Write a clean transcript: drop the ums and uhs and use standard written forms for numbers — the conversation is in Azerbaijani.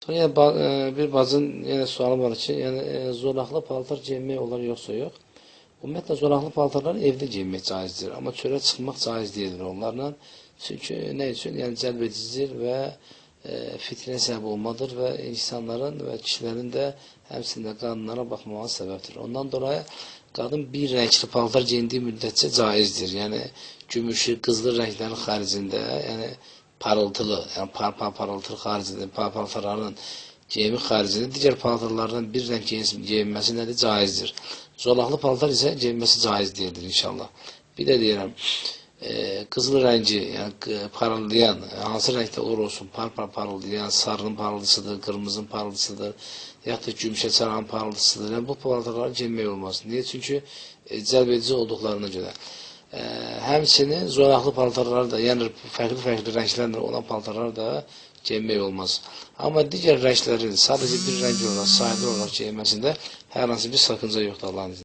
Sonra yəni, bir bacın yenə sualı var ki, yəni zolaqlı paltar geyinmək olar yoxsa yox? Ümumiyyətlə zolaqlı paltarları evdə geyinmək caizdir, amma çölə çıxmaq caiz deyildir onlarla. Çünki nə üçün? Yəni cəlb edicidir və fitnəyə səbəb olmadır və insanların və kişilərin də həmçinin də qadınlara baxmağa səbəbdir. Ondan dolayı qadın bir rəngli paltar geyindiyi müddətcə caizdir. Yəni gümüşü, qızılı rənglərin xaricində, yəni parıltılı, yəni par parıltılı xaricində, paltarların geyimi xaricində digər paltarlardan bir rəng geyinməsi nədir? Caizdir. Zolaqlı paltar isə geyinməsi caiz deyildir inşallah. Bir də deyirəm, qızıl rəngi, yəni parıldayan, hansı rəngdə olur olsun, par parıldayan, sarının parıldısıdır, qırmızının parıldısıdır, yaxud da gümüşə çarağın parıldısıdır. Yəni bu paltarları geyinmək olmaz. Niyə? Çünki cəlb edici olduqlarına görə. Həmçinin zolaqlı paltarlar da, yəni fərqli-fərqli rənglərlə olan paltarlar da geyinmək olmaz. Amma digər rənglərin sadəcə bir rəng olaraq, sadə olaraq geyinməsində hər hansı bir sakınca yoxdur Allahın izni.